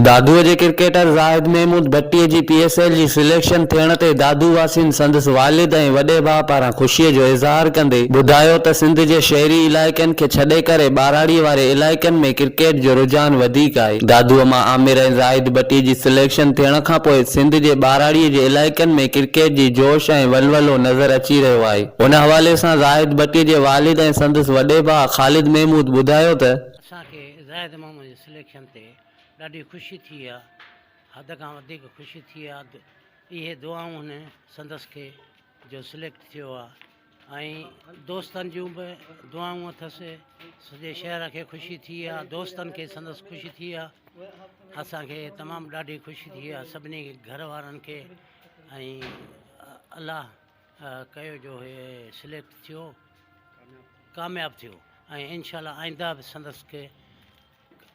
دادوء جي ڪرڪيٽر زاهد محمود ڀٽي جي پي ايس ايل جي سليڪشن ٿيڻ تي دادو واسين سندس والد ۽ وڏي ڀاء پاران خوشي جو اظهار ڪندي ٻڌايو ته سنڌ جي شهري علائقن کي ڇڏي ڪري ٻهراڙي واري علائقن ۾ ڪرڪيٽ جو رجحان وڌيڪ آهي. دادوء مان عامر ۽ زاهد ڀٽي جي سليڪشن ٿيڻ کانپوء سنڌ جي ٻهراڙي جي علائقن ۾ ڪرڪيٽ جي جوش ۽ ولولو نظر اچي رهيو آهي. ان حوالي سان زاهد ڀٽي جي والد ۽ سندس وڏي ڀاء خالد محمود ٻڌايو ته. اسان کي زاهد محمد جي سليڪشن تي ڏاڍي خوشي ٿي آ، حد کان وڌيڪ خوشي ٿي آ، اهي دعائون هن سندس کي جو سليڪٽ ٿيو آ ۽ دوستن جون به دعائون اٿس، سڄي شهر کي خوشي ٿي آ، دوستن کي سندس خوشي ٿي آ، اسان کي تمام ڏاڍي خوشي ٿي آ، سڀني گهر وارن کي ۽ الله ڪيو جو هي سليڪٽ ٿيو ڪامياب ٿيو ۽ انشاء الله آئنده به سندس کي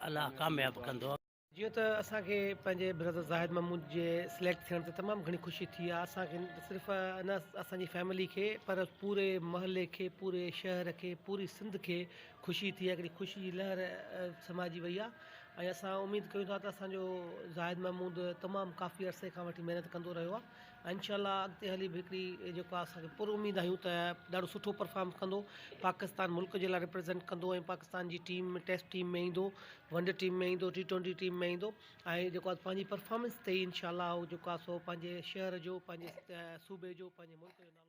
الله ڪامياب ڪندو. جيئن ته اسان کي پنهنجي برادر زاهد محمود جي سليڪٽ ٿيڻ تي تمام گهڻي خوشي ٿي آهي اسان کي صرف نه اسان جي فيملي کي پر پوري محلي کي پوري شهر کي پوري سنڌ کي خوشي ٿي آهي هڪڙي خوشي جي لهر سمائجي وئي آهي ۽ اسان اميد ڪيون ٿا ته اسان جو زاهد محمود تمام ڪافي عرصي کان وٺي محنت ڪندو رهيو آهي انشاء الله اڳتي هلي به هڪڙي جيڪو آهي اسان کي پر اميد آهيون ته ڏاڍو سٺو پرفارم ڪندو پاڪستان ملڪ جي لاء ريپريزنٽ ڪندو ۽ پاڪستان جي ٽيم ۾ ٽيسٽ ٽيم ۾ ايندو ون ڊي ٽيم ۾ ايندو ٽي ٽوئنٽي ٽيم ۾ ايندو ۽ جيڪو آهي پنهنجي پرفارمنس تي ئي انشاء الله هو جيڪو آهي سو پنهنجي شهر جو پنهنجي صوبي جو پنهنجي ملڪ جو نالو.